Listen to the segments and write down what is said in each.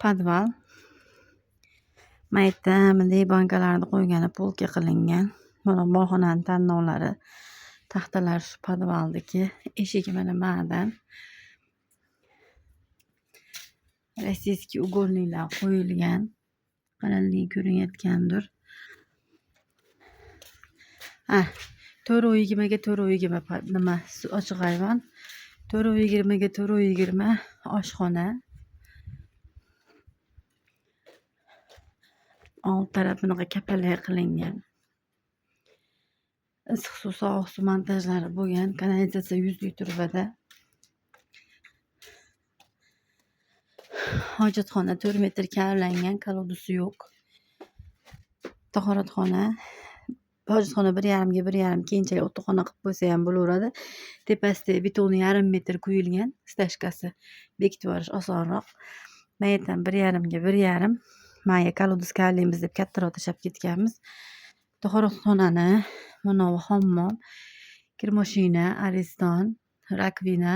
Podval. Mayda bunday bankalarni qo'ygani polka qilingan. Mana molxonani tanlovlari, taxtalar shu podvaldagi. Eshigi mana ma'dan. Rossiyskiy ugolniklar qo'yilgan. Qalinligi ko'rinayotgandir. Ha, 4,20 ga 4,20 nima ochiq ayvon. 4,20 ga 4,20 oshxona. Old taraf bunaqa kapalak qilingan. Issiq suv, sovuq suv montajlari bo'lgan. Kanalizatsiya 100 lik turbada. Hojatxona 4 metr kavlangan, kolodusi yo'q. Tahoratxona, hojatxona 1,5 ga 1,5, keyinchalik o'toqxona qilib qo'ysa ham bo'laveradi. Tepasida betoni 0,5 metr quyilgan, stashkasi bekitib yuborish osonroq. Mayetan 1,5 ga 1,5. Maya kolodus kavlaymiz deb kattaroq tashlab ketganmiz. Tahoratxonani mana bu hammom, kirmoshina, ariston, rakvina,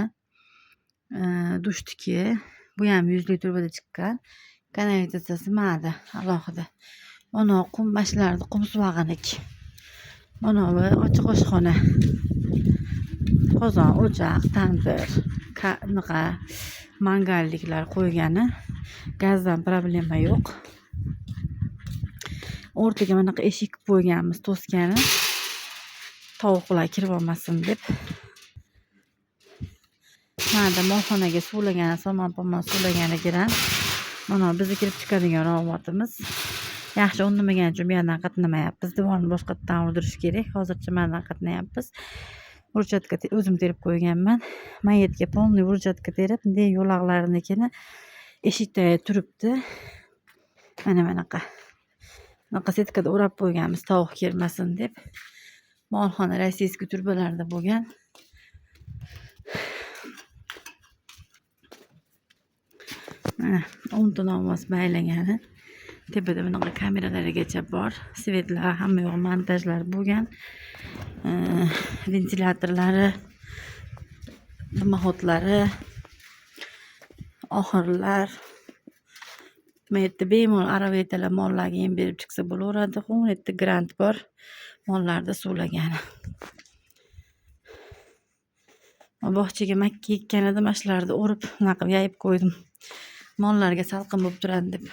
dushniki. Bu ham 100 lik turbada chiqqan. Kanalizatsiyasi ma'da alohida. Mana qum mashlarni qum suvag'iniki. Mana bu ochiq oshxona. Qozon, o'choq, tandir, bunaqa mangalliklar qo'ygani. Gazdan problema yo'q. O'rtaga bunaqa eshik qo'yganmiz to'sgani. Tovuqlar kirib olmasin deb. Mana molxonaga suvlagani, somon-pomon suvlagani giram. Mana bizni kirib chiqadigan robotimiz. Yaxshi o'rnamagan uchun bu yoqdan qatnamayapmiz. Devorni boshqatdan urdirish kerak. Hozircha mandan qatnayapmiz. Burchatka o'zim terib qo'yganman. Mayetga polniy burchatka terib, bunday yo'laqlarnikini eshikda turibdi. Mana bunaqa. Bunaqa setkada o'rab qo'yganmiz tovuq kirmasin deb. Molxona rossiyskiy turbalarda bo'lgan. Mana 10 ta novvos maylagani. Tepada bunaqa kameralarigacha bor. Svetlar, hamma yo'q montajlar bo'lgan. Ventilyatorlari, dimoxodlari, oxirlar. Bu yerda bemalol arava yetalab mollarga yem berib chiqsa bo'laveradi. Bu yerda grant bor mollarni suvlagani. Bog'chaga makka ekkan edim, mana shularni o'rib, bunaqa qilib yayib qo'ydim. Mollarga salqin bo'lib turadi deb.